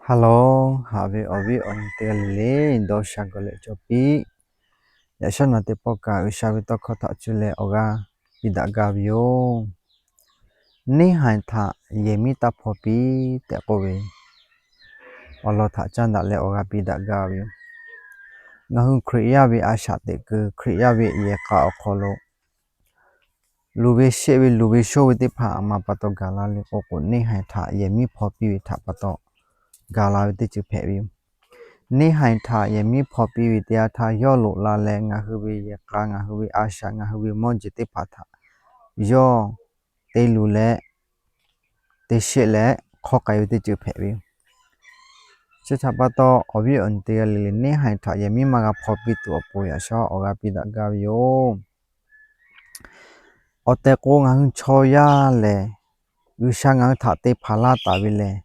Hello, haꞈ ve awˬ viˉ awˬ nyi teˇ g'aˇ le le, dawˇ sha gawˬ leh cawˬ piˇ. Yaꞈ shawˉ naˬ teˇ pawˆ kaꞈ G'uiˬsha ve tawˇ hkawˇ htaꞈ cuˇ leh awˬ g'aˇ piˇ daꞈ gaˇ ve yoˬ. Neˇhaiˬ htaꞈ yehˬ miˉ taˇ hpaw piˇ tehꞈ k'oˆ ve awˬ lawn htaꞈ caˇ daꞈ leh awˬ g'aˇ piˇ daꞈ gaˇ ve yoˬ. Ngaˬ hui Hkriꞈ yaˇ ve a shaꞈ teꞈ keu Hkriꞈ yaˇ ve yehˬ k'a awˬ hk'aw lo luˬ ve sheˆ ve luˬ ve shoˇ ve teˇ hpaˍ a ma pa taw gaˬ la le k'oˆ k'o, neˇhaiˬ htaꞈ yehˬ miˉ hpaw piˇ ve htaꞈ pa taw gaˬ la ve teˇ ceuˬ hpehꞈ ve yoˬ. Neˇhaiˬ htaꞈ yehˬ miˉ hpaw piˇ ve teˇ yanˇ htaˇ, yawˇ loꞈ la leh ngaˬ hui ve yehˬ k'a, ngaˬ hui ve a shaꞈ, ngaˬ hui ve mawˇ jeˬ teˇ hpaˍ htaꞈ yawˇ te luˬ leh te sheˆ leh hk'awˇ k'ai ve teˇ ceuˬ hpehꞈ ve yoˬ. Chi htaꞈ pa taw, awˬ viˉ awˬ nyi teˇ g'aˇ le le, neˇhaiˬ htaꞈ yehˬ miˉ maˇ g'a hpaw piˇ tuˬ awˬ pon yaꞈ shawˉ awˬ g'aˇ piˇ daꞈ gaˇ ve yoˬ. Awˬ tehˬ k'o, ngaˬ hui chaw yaˇ lehˬ, G'uiˬsha ngaˬ hui htaꞈ te hpanˍ laˇ taˍ ve lehˬ,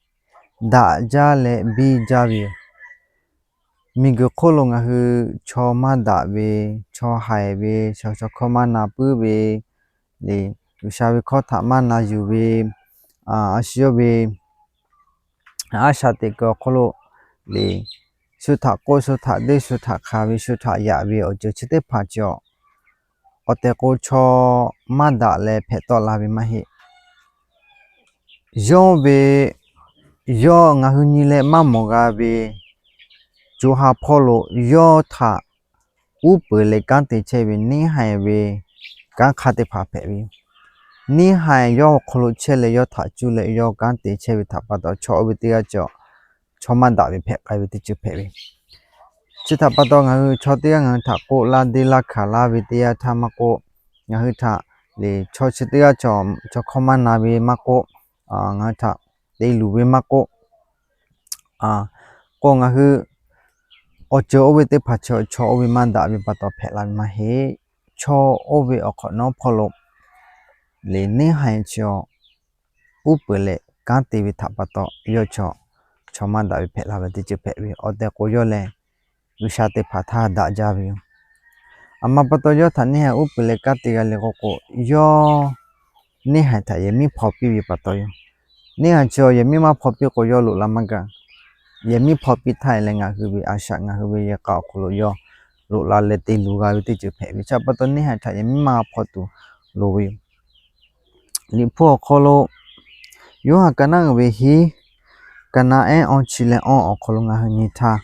daꞈ jaˇ leh biˇ jaˇ ve yoˬ. Miˬguiˬ hk'oˆ lo ngaˬ hui chaw maˇ daꞈ ve, chaw haiˬ ve, chaw hkawˇ maˇ na puiˉ ve, le, G'uiˬsha ve hkawˇ htaꞈ maˇ na yuˬ ve, a shu yawˇ ve a shaꞈ teꞈ keu awˬ hk'aw lo le, shu htaꞈ k'oˆ, shu htaꞈ deˇ, shu htaꞈ hk'aˬ ve, shu htaꞈ yaꞈ ve awˬ ceuˬ chi teˇ hpaˍ cawˬ. Awˬ tehˬ k'o, chaw maˇ daꞈ leh hpehꞈ tawˆ la ve maˇ heˆ. Yawˇ ve, yawˇ ngaˬ hui nyi leh maˇ mawˬ g'a ve co ha hpawˇ lo yawˇ htaꞈ uˉ peunˍ leh kanˉ te chehˇ ve neˇhaiˬ ve kanˉ hk'aˇ teˇ hpaˍ hpehꞈ ve yoˬ. Neˇhaiˬ yawˇ awˬ hk'aw lo chehˇ leh yawˇ htaꞈ cuˇ leh yawˇ kanˉ te chehˇ ve htaꞈ pa taw, chaw oˇ ve teˇ g'aˇ cawˬ, chaw maˇ daꞈ ve hpehꞈ k'ai ve teˇ ceuˬ hpehꞈ ve. Chi htaꞈ pa taw, ngaˬ hui chaw teˇ g'aˇ ngaˬ hui htaꞈ k'oˆ laˇ deˇ laˇ hkanˍ laˇ ve teˇ yanˇ htaˇ maˇ k'oˆ, ngaˬ hui htaꞈ le chaw chi teˇ g'aˇ cawˬ, chaw hkawˇ maˇ na ve maˇ k'oˆ, ngaˬ hui htaꞈ te luˬ ve maˇ k'oˆ, k'o ngaˬ hui awˬ ceuˬ oˇ ve teˇ hpaˍ chaw, chaw oˇ ve maˇ daꞈ ve pa taw hpehꞈ la ve maˇ heˆ. Chaw oˇ ve awˬ hk'awꞈ nawˉ hpawˇ lo le neˇhaiˬ chaw uˉ peunˍ leh kanˉ te ve htaꞈ pa taw, yawˇ chaw, chaw maˇ daꞈ ve hpehꞈ la ve teˇ ceuˬ hpehꞈ ve. Awˬ tehˬ k'o, yawˇ lehˬ G'uiˬsha teˇ hpaˍ htaˇ daꞈ jaˇ ve yoˬ. A ma pa taw, yawˇ htaꞈ neˇhaiˬ uˉ peunˍ leh kanˉ te g'a le k'oˆ k'o, yawˇ neˇhaiˬ htaꞈ yehˬ miˉ hpaw piˇ ve pa taw yoˬ. Neˇhaiˬ chaw yehˬ miˉ maˇ hpaw piˇ k'o, yawˇ loꞈ la maˇ gaˬ. Yehˬ miˉ hpaw piˇ htaˇ leh ngaˬ hui ve a shaꞈ, ngaˬ hui ve yehˬ k'a awˬ hk'aw lo yawˇ loꞈ la leh te luˬ g'a ve teˇ ceuˬ hpehꞈ ve. Chi pa taw, neˇhaiˬ htaꞈ yehˬ miˉ maˇ g'a hpaw tuˬ loˍ ve yoˬ. Liꞈ hpu awˬ hk'aw lo Yoˇhanˬ ka naˉ uiˍ ve hiˉ, ka naˉ ehˉ awˇ chi leh awˇ awˬ hk'aw lo ngaˬ hui nyi htaˇ,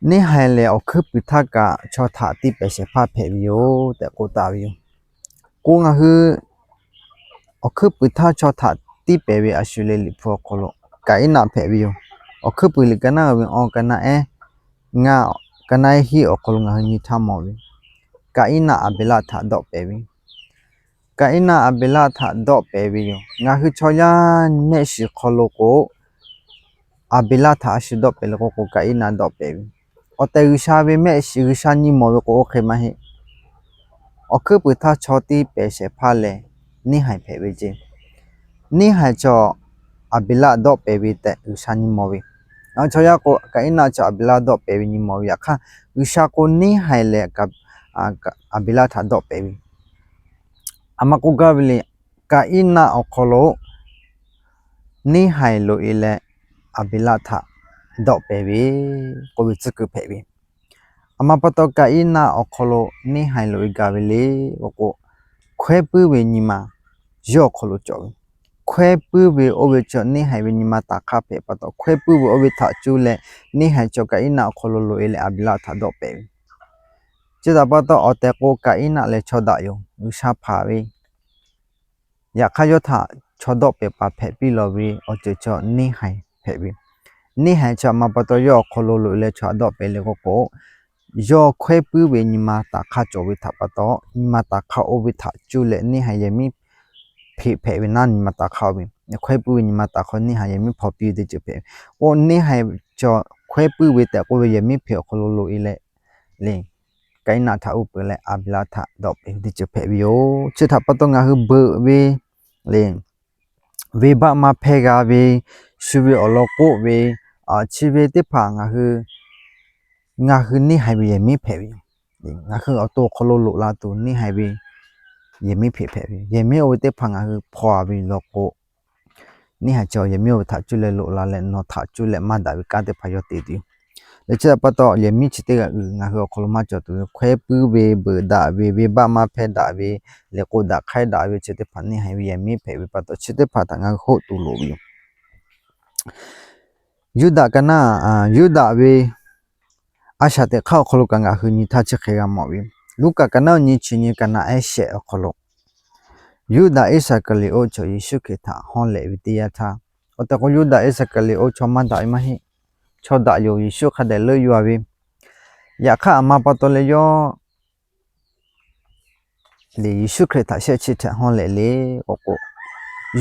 neˇhaiˬ lehˬ awˬ hkuiˉ puiˍ htaˇ kaꞈ chaw htaꞈ tiˇ pehˍ shehˍ hpaˇ hpehꞈ ve yoˬ tehꞈ k'oˆ taˍ ve yoˬ. K'o ngaˬ hui awˬ hkuiˉ puiˍ htaˇ chaw htaꞈ tiˇ pehˍ ve a shu leh Liꞈ hpu awˬ hk'aw lo Kaˍiˉnaˆ hpehꞈ ve yoˬ. Awˬ hkuiˉ puiˍ liꞈ ka naˉ uiˍ ve awˇ, ka naˉ ehˉ ngaˇ, ka naˉ ehˉ hiˉ awˬ hk'aw lo ngaˬ hui nyi htaˇ mawˬ ve, Kaˍiˉnaˆ Aˍbeˍlaˆ htaꞈ dawˆ pehˍ ve. Kaˍiˉnaˆ Aˍbeˍlaˆ htaꞈ dawˆ pehˍ ve yoˬ. Ngaˬ hui chaw yaˇ mehˆ shiˍ hk'aw lo k'o, Aˍbeˍlaˆ htaꞈ a shu dawˆ pehˍ le k'oˆ k'o, Kaˍiˉnaˆ dawˆ pehˍ ve. Awˬ tehˬ G'uiˬsha ve mehˆ shiˍ G'uiˬsha nyi mawˬ ve k'o, oˇ hk'e maˇ heˆ. Awˬ hkuiˉ puiˍ htaˇ chaw tiˇ pehˍ shehˍ hpaˇ lehˬ, neˇhaiˬ hpehꞈ ve ceˇ. Neˇhaiˬ chaw Aˍbeˍlaˆ dawˆ pehˍ ve tehꞈ G'uiˬsha nyi mawˬ ve. Chaw yaˇ k'o, Kaˍiˉnaˆ chaw Aˍbeˍlaˆ dawˆ pehˍ ve nyi mawˬ ve. Yaꞈ hk'aˇ, G'uiˬsha k'o neˇhaiˬ lehˬ Aˍbeˍlaˆ htaꞈ dawˆ pehˍ ve. A ma k'oˆ gaˇ ve le, Kaˍiˉnaˆ awˬ hk'aw lo neˇhaiˬ loꞈ e leh Aˍbeˍlaˆ htaꞈ dawˆ pehˍ ve k'oˆ ve tcuhˉ kuiˬ hpehꞈ ve. A ma pa taw, Kaˍiˉnaˆ awˬ hk'aw lo neˇhaiˬ loꞈ e gaˬ ve le k'oˆ k'o, hkawehˉ puiˉ ve nyi ma yawˇ awˬ hk'aw lo cawˬ ve. Hkawehˉ puiˉ ve oˇ ve chaw neˇhaiˬ ve nyi ma taˍ hk'aˇ hpehꞈ pa taw, hkawehˉ puiˉ ve oˇ ve htaꞈ cuˇ leh neˇhaiˬ chaw Kaˍiˉnaˆ awˬ hk'aw lo loꞈ e leh Aˍbeˍlaˆ htaꞈ dawˆ pehˍ ve. Chi htaꞈ pa taw, awˬ tehˬ k'o Kaˍiˉnaˆ lehˬ chaw daꞈ yoˬ, G'uiˬsha hpanˍ ve. Yaꞈ hk'aˇ, yawˇ htaꞈ chaw dawˆ pehˍ paˍ hpehꞈ piˇ lawˬ ve awˬ ceuˬ chaw neˇhaiˬ hpehꞈ ve. Neˇhaiˬ chaw a ma pa taw yawˇ awˬ hk'aw lo loꞈ e leh chaw htaꞈ dawˆ pehˍ le k'oˆ k'o, yawˇ hkawehˉ puiˉ ve nyi ma taˍ hk'aˇ cawˬ ve htaꞈ pa taw, nyi ma taˍ hk'aˇ oˇ ve htaꞈ cuˇ leh neˇhaiˬ yehˬ miˉ hpeꞈ hpehꞈ ve naˉ nyi ma taˍ hk'aˇ oˇ ve. Hkawehˉ puiˉ ve nyi ma taˍ hk'aˇ neˇhaiˬ yehˬ miˉ hpaw piˇ ve teˇ ceuˬ hpehꞈ ve. Oˇ neˇhaiˬ chaw hkawehˉ puiˉ ve tehꞈ k'oˆ ve yehˬ miˉ hpeꞈ awˬ hk'aw lo loꞈ e leh le, Kaˍiˉnaˆ htaꞈ uˉ peunˍ leh Aˍbeˍlaˆ htaꞈ dawˆ pehˍ ve teˇ ceuˬ hpehꞈ ve yoˬ. Chi htaꞈ pa taw ngaˬ hui beuꞈ ve le, venˇbaˆ maˇ hpehˇ g'a ve, shu ve awˬ lawn k'oˆ ve, chi ve teˇ hpaˍ ngaˬ hui, ngaˬ hui neˇhaiˬ ve yehˬ miˉ hpehꞈ ve yoˬ. Ngaˬ hui awˬ to awˬ hk'aw lo loꞈ la tuˬ neˇhaiˬ ve yehˬ miˉ hpeꞈ hpehꞈ ve yoˬ. Yehˬ miˉ oˇ ve teˇ hpaˍ ngaˬ hui hpaw a ve law k'o, neˇ haiˬ chaw yehˬ miˉ oˇ ve htaꞈ cuˇ leh loꞈ la leh nawˬ htaꞈ cuˇ leh maˇ daꞈ ve kanˉ teˇ hpaˍ yawˇ te tuˬ yoˬ. Leh chi htaꞈ pa taw, yehˬ miˉ chi teˇ g'aˇ uiˍ ngaˬ hui awˬ hk'aw lo maˇ cawˬ tuˬ ve, hkawehˇ puiˉ ve, beuꞈ daꞈ ve, venˇbaˆ maˇ hpehˇ daꞈ ve, leh k'oˆ daꞈ hk'aiˉ daꞈ ve chi teˇ hpaˍ neˇ haiˬ ve yehˬ miˉ hpehꞈ ve pa taw, chi teˇ hpaˍ htaꞈ ngaˬ hui hoˆ tuˬ loˍ ve yoˬ. Yuˇdaꞈ ka naˆ, Yuˇdaꞈ ve a shaꞈ teꞈ hk'aˇ awˬ hk'aw lo kaꞈ ngaˬ hui nyi htaˇ chi hk'e g'a mawˬ ve yoˬ. Luˉkaꞈ ka naˆ nyi chi nyi ka naˆ ehˉ shehˆ awˬ hk'aw lo, Yuˇdaꞈ Iˉsaˍkaˍriˍoˆ chaw Yeˍsuˆ Hkriꞈ htaꞈ hawˉ lehꞈ ve teˇ yanˇ htaˇ, awˬ tehˬ k'o Yuˇdaꞈ Iˉsaˍkaˍriˍoˆ chaw maˇ daꞈ ve maˇ heˆ. Chaw daꞈ yoˬ, Yeˍsuˆ hk'a dehꞈ leuˆ yuˬ a ve. Yaꞈ hk'aˇ, a ma pa taw leh yawˇ lehˬ Yeˍsuˆ Hkriꞈ htaꞈ shehˆ chi htaꞈ hawˉ lehꞈ le k'oˆ k'o,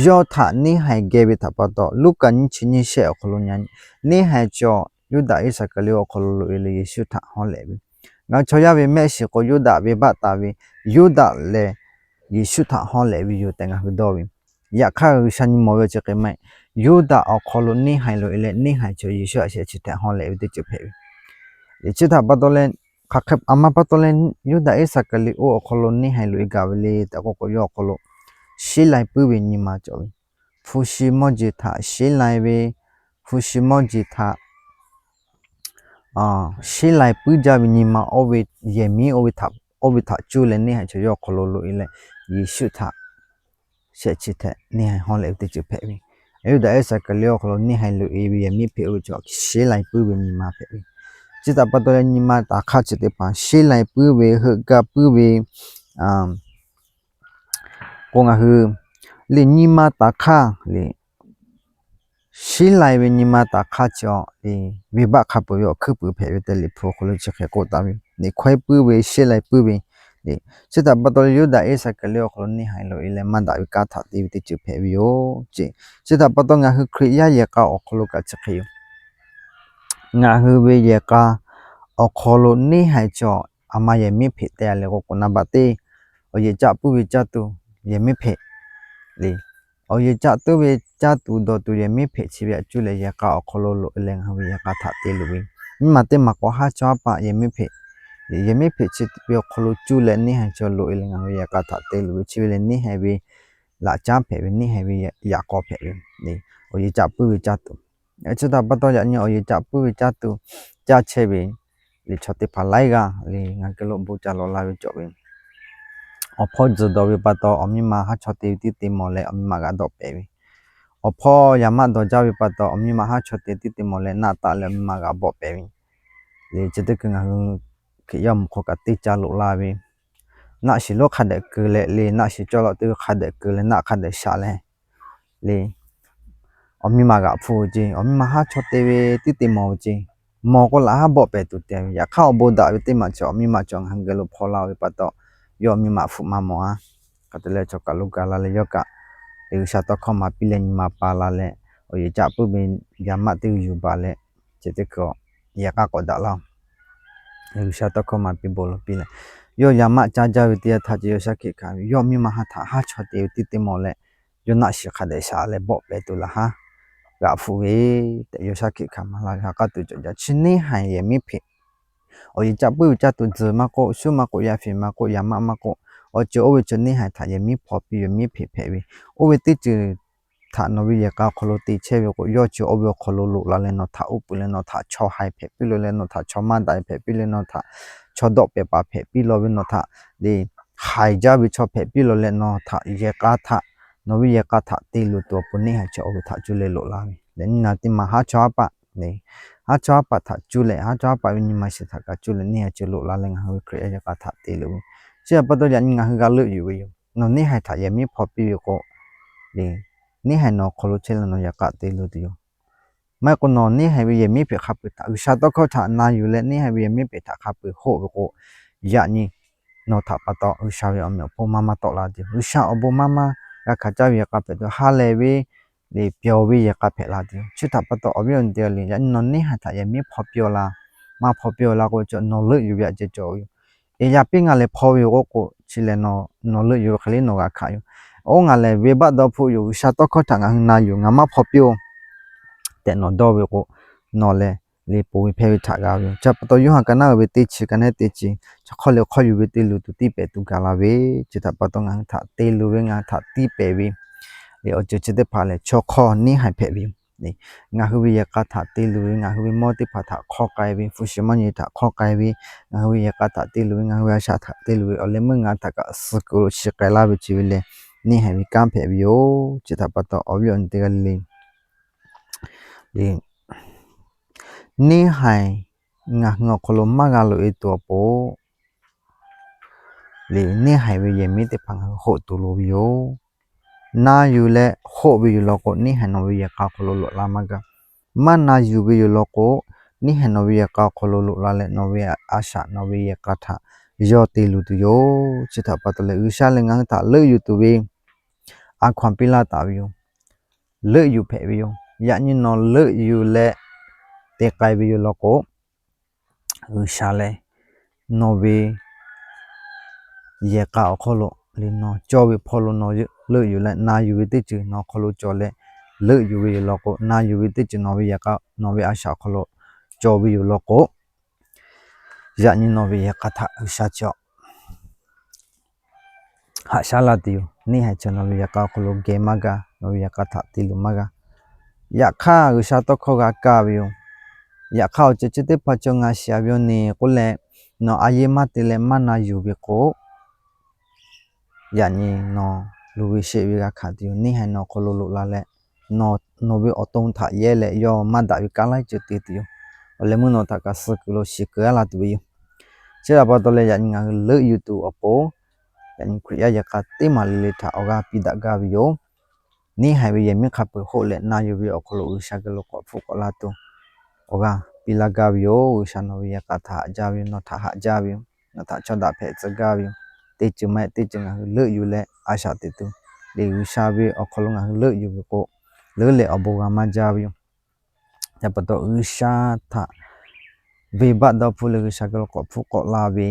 yawˇ htaꞈ neˇ haiˬ geh ve htaꞈ pa taw, Luˉkaꞈ nyiˇ chi nyiˇ shehˆ awˬ hk'aw lo nyi, neˇ haiˬ chaw Yuˇdaꞈ Iˉsaˍkaˍriˍoˆ awˬ hk'aw lo loꞈ e leh Yeˍsuˆ htaꞈ hawˉ lehꞈ ve. Ngaˬ hui chaw yaˇ ve mehˆ shiˍ k'o Yuˇdaꞈ ve baˆ taˍ ve, Yuˇdaꞈ lehˬ Yeˍsuˆ htaꞈ hawˉ lehꞈ ve yoˬ tehꞈ ngaˬ hui dawˇ ve. Yaꞈ hk'aˇ, G'uiˬsha nyi mawˬ ve awˬ chi hk'e maˇ heˆ. Yuˇdaꞈ awˬ hk'aw lo neˇ haiˬ loꞈ e leh neˇ haiˬ chaw Yeˍsuˆ htaꞈ shehˆ chi htaꞈ hawˉ lehꞈ ve teˇ ceuˬ hpehꞈ ve. Chi htaꞈ pa taw leh, hk'aˬ hk'e a ma pa taw leh Yuˇdaꞈ Iˉsaˍkaˍriˍoˆ awˬ hk'aw lo neˇ haiˬ loꞈ e gaˬ ve le tehꞈ k'oˆ k'o, yawˇ awˬ hk'aw lo sheˉ lai puiˉ ve nyi ma cawˬ ve, hpu shi mawˇ jeˬ htaꞈ sheˉ lai ve, hpu shi mawˇ jeˬ htaꞈ sheˉ lai puiˉ jaˇ ve nyi ma oˇ ve, yehˬ miˉ oˇ ve htaꞈ cuˇ leh neˇ haiˬ chaw yawˇ awˬ hk'aw lo loꞈ e leh Yeˍsuˆ htaꞈ shehˆ chi htaꞈ neˇ haiˬ hawˉ lehꞈ ve teˇ ceuˬ hpehꞈ ve. Yuˇdaꞈ Iˉsaˍkaˍriˍoˆ awˬ hk'aw lo neˇ haiˬ loꞈ e ve yehˬ miˉ hpehꞈ oˇ ve chaw sheˉ lai puiˉ ve nyi ma hpehꞈ ve. Chi htaꞈ pa taw leh nyi ma taˍ hk'aˇ chi teˇ hpaˍ sheˉ lai puiˉ ve, heuˆ gaˇ puiˉ ve, k'o ngaˬ hui lehˬ nyi ma taˍ hk'aˇ lehˬ, sheˉ lai ve nyi ma taˍ hk'aˇ chi le, venˇbaˆ hk'a peuˬ ve awˬ hkuiˉ puiˍ hpehꞈ ve tehꞈ Liꞈ hpu awˬ hk'aw lo chi hk'e k'oˆ taˍ ve. Lehˬ hkawehˇ puiˉ ve, sheˉ lai puiˉ ve, lehˬ chi htaꞈ pa taw leh Yuˇdaꞈ Iˉsaˍkaˍriˍoˆ awˬ hk'aw lo neˇ haiˬ loꞈ e leh maˇ daꞈ ve kanˉ htaꞈ te ve teˇ ceuˬ hpehꞈ ve yoˬ ceˇ. Chi htaꞈ pa taw ngaˬ hui Hkriꞈ yaˇ yehˬ k'a awˬ hk'aw lo kaꞈ chi hk'e yoˬ. Ngaˬ hui ve yehˬ k'a awˬ hk'aw lo neˇ haiˬ chaw a ma yehˬ miˉ hpeꞈ te a leh k'o k'o, naˍ baꞈ teˇ awˬ yehˬ caˆ puiˉ ve caˇ tuˬ yehˬ miˉ hpeꞈ le. Awˬ yehˬ caˆ tuˉ ve caˇ tuˬ dawˬ tuˬ yehˬ miˉ hpeꞈ chi ve htaꞈ cuˇ leh yehˬ k'a awˬ hk'aw lo loꞈ e leh ngaˬ hui ve yehˬ k'a htaꞈ te loꞈ ve. Nyiˇ maˬ teˇ maˬ k'o haˉ chawˇ haˉ paˆ yehˬ miˉ hpeꞈ, yehˬ miˉ hpeꞈ chi ve awˬ hk'aw lo cuˇ leh neˇ haiˬ chaw loꞈ e leh ngaˬ hui yehˬ k'a htaꞈ te loꞈ ve chi ve lehˬ neˇ haiˬ ve laꞈ caˉ hpehꞈ ve, neˇ haiˬ ve yaꞈ k'aw hpehꞈ ve le. Awˬ yehˬ caˆ puiˉ ve caˇ tuˬ, chi htaꞈ pa taw yaꞈ nyi awˬ yehˬ caˆ puiˉ ve caˇ tuˬ caˇ chehˇ ve lehˬ chaw teˇ hpaˍ laiˉ g'aˇ lehˬ ngaˬ hui geh lo bon ca lawˬ la ve cawˬ ve. Awˬ hpawˇ tzuhˬ dawˬ ve pa taw awˬ miˇ ma haˉ chawˇ te ve tiˉ te mawˬ leh awˬ miˇ ma g'aꞈ dawˆ pehˍ ve. Awˬ hpawˇ yaꞈ maˆ dawˬ jaˇ ve pa taw awˬ miˇ ma haˉ chawˇ te tiˉ te mawˬ leh naˆ taˆ leh awˬ miˇ ma g'aꞈ bawˆ pehˍ ve. Lehˬ chi teˇ hkui ngaˬ hui Hkriꞈ yaˇ awˬ moˍ hk'aw kaꞈ teˇ ca loꞈ la ve, naˆ shiˍ lonˉ hk'a dehꞈ keu leh le, naˆ shiˍ cawˇ lawꞈ teˇ hk'a dehꞈ keu leh naˆ hk'a dehꞈ shaꞈ leh le, awˬ miˇ ma g'aꞈ hpfuhˆ ve ceˇ, awˬ miˇ ma haˉ chawˇ te ve tiˉ te mawˬ ve ceˇ, mawˬ k'o laꞈ haˉ bawˆ pehˍ tuˬ te ve. Yaꞈ hk'aˇ awˬ bon daꞈ ve teˇ maˬ chi awˬ miˇ ma cawˬ ngaˬ hui geh lo hpaw laˇ ve pa taw, yawˇ awˬ miˇ ma hpfuhˆ maˇ mawˬ a. Hk'e te leh chaw kaˬ lo ga la leh yawˇ kaꞈ G'uiˬsha tawˇ hkawˇ maˍ piˇ leh nyi ma pa la leh, awˬ yehˬ caˆ puiˉ ve yaꞈ maˆ teˇ g'uiˬ yuˬ baˬ leh, chi teˇ hkui yehˬ k'a k'awꞈ daꞈ laˇ-oˬ. G'uiˬsha tawˇ hkawˇ maˍ piˇ bon lawˬ piˇ leh, yawˇ yaꞈ maˆ caˇ jaˇ ve teˇ yanˇ htaˇ ceh yawˇ shaˉ hkiˆ hkanˍ ve, yawˇ miˇ ma ha htaꞈ haˉ chawˇ te ve tiˉ te mawˬ leh, yawˇ naˆ shiˍ hk'a dehꞈ shaꞈ leh bawˆ pehˍ tuˬ laꞈ haˉ g'aꞈ hpfuhˆ ve tehꞈ yawˇ shaˉ hkiˆ hkanˍ maˍ laˇ ve ha k'aˉ tuˬ cawˬ jaˇ. Chi neˇ haiˬ yehˬ miˉ hpeꞈ, awˬ yehˬ caˆ puiˉ ve caˇ tuˬ tzuhˬ maˇ k'oˆ, shuˉ maˇ k'oˆ, yaˇ fiˍ maˇ k'oˆ, yaꞈ maˆ maˇ k'oˆ, awˬ ceuˬ oˇ ve ceuˬ neˇ haiˬ htaꞈ yehˬ miˉ hpaw piˇ ve, miˉ hpeꞈ hpehꞈ ve, oˇ ve teˇ ceuˬ htaꞈ nawˬ ve yehˬ k'a awˬ hk'aw lo te chehˇ ve k'o, yawˇ ceuˬ oˇ ve awˬ hk'aw lo loꞈ la leh nawˬ htaꞈ uˉ peunˍ leh nawˬ htaꞈ chaw haiˬ hpehꞈ piˇ lo leh nawˬ htaꞈ chaw maˇ daꞈ hpehꞈ piˇ leh nawˬ htaꞈ chaw dawˆ pehˍ paˍ hpehꞈ piˇ law ve nawˬ htaꞈ lehˬ haiˬ jaˇ ve chaw hpehꞈ piˇ law leh nawˬ htaꞈ yehˬ k'a htaꞈ, nawˬ ve yehˬ k'a htaꞈ te loꞈ tuˬ awˬ pon neˇ haiˬ cawˬ oˇ ve htaꞈ cuˇ leh loꞈ la ve. Lehˬ nyi naˬ teˇ maˬ haˉ chawˇ haˉ paˆ le, haˉ chawˇ haˉ paˆ htaꞈ cuˇ leh haˉ chawˇ haˉ paˆ ve nyi ma shiˍ htaꞈ kaꞈ cuˇ leh neˇ haiˬ cawˬ loꞈ la leh ngaˬ hui ve Hkriꞈ yaˇ yehˬ k'a htaꞈ te loꞈ ve. Chi htaꞈ pa taw yaꞈ nyi ngaˬ hui g'a leuˆ yuˬ ve yoˬ. Nawˬ neˇ haiˬ htaꞈ yehˬ miˉ hpaw piˇ ve k'o, lehˬ neˇ haiˬ nawˬ awˬ hk'aw lo chehˇ leh nawˬ yehˬ k'a te loꞈ tuˬ yoˬ. Maˇ heˆ k'o nawˬ neˇ haiˬ ve yehˬ miˉ hpeꞈ hk'a peuˬ htaꞈ G'uiˬsha tawˇ hkawˇ htaꞈ na yuˬ leh neˇ haiˬ ve yehˬ miˉ hpeꞈ htaꞈ hk'a peuˬ hoˆ ve k'o, yaꞈ nyi nawˬ htaꞈ pa taw G'uiˬsha ve awˬ meꞈ awˬ hponˇ maˇ maˇ tawˆ la tuˬ yoˬ. G'uiˬsha awˬ bon maˇ maˇ g'a hkanˍ caˇ ve yehˬ k'a hpehꞈ tuˬ ha lehˬ ve lehˬ pyawˬ ve yehˬ k'a hpehꞈ la tuˬ yoˬ. Chi htaꞈ pa taw awˬ viˉ awˬ nyi teˇ g'aˇ le, yaꞈ nyi nawˬ neˇ haiˬ htaꞈ yehˬ miˉ hpaw piˇ-aw la, maˇ hpaw piˇ-aw la k'o, nawˬ leuˆ yuˬ ve aꞈ ceh cawˬ ve yoˬ. Eˬ, yaꞈ piˇ ngaˬ lehˬ hpaw ve yoˬ k'oˆ k'o, chi lehˬ nawˬ leuˆ yuˬ ve hk'e le nawˬ g'a hkanˍ yoˬ. Oˇ ngaˬ lehˬ venˇbaˆ dawˇ hpfuhˆ yoˬ, G'uiˬsha tawˇ hkawˇ htaꞈ ngaˬ hui na yoˬ, ngaˬ maˇ hpaw piˇ-oˬ tehꞈ nawˬ dawˇ ve k'o, nawˬ lehˬ le ponˬ ve hpehˇ ve htaꞈ g'a ve yoˬ. Chi htaꞈ pa taw Yoˇhanˬ ka naˉ uiˍ ve teˇ chi ka naˉ teˇ chi, chaw hk'aw lehˬ hk'aw yuˬ ve te luˬ tuˬ tiˇ pehˍ tuˬ gaˬ la ve, chi htaꞈ pa taw ngaˬ hui htaꞈ te luˬ ve ngaˬ hui htaꞈ tiˇ pehˍ ve Leh awˬ ceuˬ chi teˇ hpaˍ lehˬ, chaw hk'awˇ neˇ haiˬ hpehꞈ ve yoˬ. Ngaˬ hui ve yehˬ k'a htaꞈ te luˬ ve, ngaˬ hui ve mawˇ teˇ hpaˍ htaꞈ hk'awˇ k'ai ve, hpu shiˍ maˇ nyi htaꞈ hk'awˇ k'ai ve, ngaˬ hui ve yehˬ k'a htaꞈ te luˬ ve, ngaˬ hui ve a shaꞈ htaꞈ te luˬ ve, awˬ leh meuˇ ngaˬ htaꞈ kaꞈ suh kuiˬ lo shiˍ k'ai laˇ ve chi ve lehˬ, neˇ haiˬ ve kanˉ hpehꞈ ve yoˬ. Chi htaꞈ pa taw awˬ viˉ awˬ nyi teˇ g'aˇ le le, neˇ haiˬ ngaˬ hui awˬ hk'aw lo maˇ g'a loꞈ e tuˬ awˬ pon, leh neˇ haiˬ ve yehˬ miˉ teˇ hpaˍ ngaˬ hui hoˆ tuˬ loˍ ve yoˬ. Na yuˬ leh hoˆ ve yoˬ law k'o, neˇ haiˬ nawˬ ve yehˬ k'a awˬ hk'aw lo loꞈ la maˇ g'a. Maˇ na yuˬ ve yoˬ law k'o, neˇ haiˬ nawˬ ve yehˬ k'a awˬ hk'aw lo loꞈ la leh, nawˬ ve a shaꞈ nawˬ ve yehˬ k'a htaꞈ yawˇ te luˬ tuˬ yoˬ. Chi htaꞈ pa taw leh, G'uiˬsha lehˬ ngaˬ hui htaꞈ leuˆ yuˬ tuˬ ve a hkaw anˬ piˇ laˇ taˍ ve yoˬ. Leuˆ yuˬ hpehꞈ ve yoˬ. Yaꞈ nyi nawˬ leuˆ yuˬ leh te k'ai ve yoˬ law k'o, G'uiˬsha lehˬ nawˬ ve yehˬ k'a awˬ hk'aw lo leh nawˬ cawˇ ve hpawˇ lo nawˬ leuˆ yuˬ leh na yuˬ ve teˇ ceuˬ nawˬ hk'aw lo cawˬ leh leuˆ yuˬ ve yoˬ law k'o, na yuˬ ve teˇ ceuˬ nawˬ ve yehˬ k'a, nawˬ ve a shaꞈ awˬ hk'aw lo cawˬ ve yoˬ law k'o, yaꞈ nyi nawˬ ve yehˬ k'a htaꞈ G'uiˬsha chi haꞈ shaˉ la tuˬ yoˬ. Neˇ haiˬ chi nawˬ ve yehˬ k'a awˬ hk'aw lo geh maˇ g'a, nawˬ ve yehˬ k'a htaꞈ te luˬ maˇ g'a. Yaꞈ hk'aˇ, G'uiˬsha tawˇ hkawˇ g'a kaˇ ve yoˬ. Yaꞈ hk'aˇ, awˬ ceuˬ chi teˇ hpaˍ cawˬ ngaˬ shiˍ ve yoˬ neˬ k'oˆ leh, nawˬ a yehˇ maˇ te leh maˇ na yuˬ ve k'o, yaꞈ nyi nawˬ luˬ ve sheˆ ve g'a hkanˍ tuˬ yoˬ. Neˇ haiˬ nawˬ awˬ hk'aw lo loꞈ la leh, nawˬ ve awˬ to htaꞈ yehˇ leh yawˇ maˇ daꞈ ve kanˉ laiˉ ceuˬ te tuˬ yoˬ. Awˬ leh meuˇ nawˬ htaꞈ kaꞈ suh kuiˬ lo shiˍ keu a la tuˬ ve yoˬ. Chi htaꞈ pa taw leh yaꞈ nyi ngaˬ hui leuˆ yuˬ tuˬ awˬ pon, yaꞈ nyi Hkriꞈ yaˇ yehˬ k'a teˇ maˬ le le htaꞈ awˬ g'aˇ piˇ daꞈ gaˇ ve yoˬ. Neˇ haiˬ ve yehˬ miˉ hk'a peuˬ hoˆ leh na yuˬ ve awˬ hk'aw lo G'uiˬsha geh lo k'awꞈ hpfuhˆ k'awꞈ la tuˬ awˬ g'aˇ piˇ laˇ gaˇ ve yoˬ. G'uiˬsha nawˬ ve yehˬ k'a htaꞈ haꞈ jaˇ ve yoˬ. Nawˬ htaꞈ haꞈ jaˇ ve yoˬ. Nawˬ htaꞈ chaw daꞈ hpehꞈ tcuh gaˇ ve yoˬ. Teˇ ceuˬ maˇ heˆ teˇ ceuˬ ngaˬ hui leuˆ yuˬ leh a shaꞈ teꞈ tuˬ, leh G'uiˬsha ve awˬ hk'aw lo ngaˬ hui leuˆ yuˬ ve k'o, leuˉ leh awˬ bon g'a maˇ jaˇ ve yoˬ. Chi pa taw G'uiˬsha htaꞈ venˇbaˆ dawˇ hpfuhˆ leh G'uiˬsha geh lo k'awꞈ hpfuhˆ k'awꞈ la ve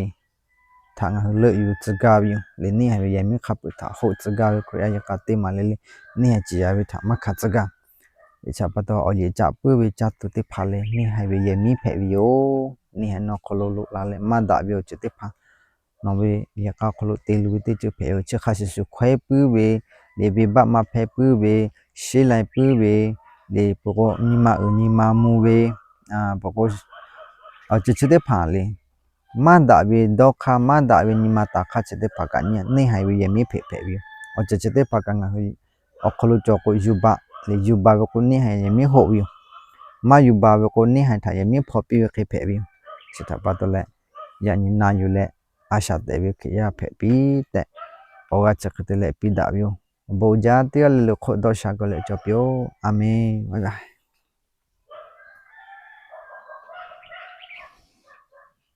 htaꞈ ngaˬ hui leuˆ yuˬ tcuh gaˇ ve yoˬ. Leh neˇ haiˬ ve yehˬ miˉ hk'a peuˬ htaꞈ hoˆ tcuh gaˇ ve Hkriꞈ yaˇ yehˬ k'a teˇ maˬ le le, neˇ haiˬ ciˍ yaꞈ ve htaꞈ maˇ hkanˍ tcuh gaˇ. Chi htaꞈ pa taw awˬ yeˬ caꞈ puiˉ ve caˇ tuˬ teˇ hpaˍ lehˬ, neˇ haiˬ ve yehˬ miˉ hpehꞈ ve yoˬ. Neˇ haiˬ nawˬ hk'aw lo loꞈ la leh maˇ daꞈ ve awˬ ceuˬ teˇ hpaˍ, nawˬ ve yehˬ k'a hk'aw lo te luˬ ve teˇ ceuˬ hpehꞈ ve yoˬ. Chi hk'a shuˍ shuˍ hkawehˉ puiˉ ve, leh venˇbaˆ maˇ hpehˇ puiˉ ve, sheˉ lai puiˉ ve, leh peuˬ k'o nyi ma uiˍ nyi ma mvuh ve, peuˬ k'o awˬ ceuˬ chi teˇ hpaˍ lehˬ, maˇ daꞈ ve dawˇ hk'aˇ maˇ daꞈ ve nyi ma taˍ hk'aˇ chi teˇ hpaˍ kaꞈ nyi neˇ haiˬ ve yehˬ miˉ hpehꞈ hpehꞈ ve yoˬ. Awˬ ceuˬ chi teˇ hpaˍ kaꞈ ngaˬ hui awˬ hk'aw lo cawˬ k'o yuˬ baˬ leh, yuˬ baˬ ve k'o neˇ haiˬ yehˬ miˉ hoˆ ve yoˬ. Maˇ yuˬ baˬ ve k'o neˇ haiˬ htaꞈ yehˬ miˉ hpaw piˇ ve hk'e hpehꞈ ve yoˬ. Chi htaꞈ pa taw leh, yaꞈ nyi na yuˬ leh a shaꞈ teꞈ ve Hkriꞈ yaˇ hpehꞈ piˇ tehꞈ, awˬ g'aˇ chi hk'e te leh piˇ daꞈ ve yoˬ. Awˬ bon uiˍ jaˇ teˇ g'aˇ le le hk'oˆ dawˇ sha gaw leh cawˬ piˇ-oˆ. A menˬ.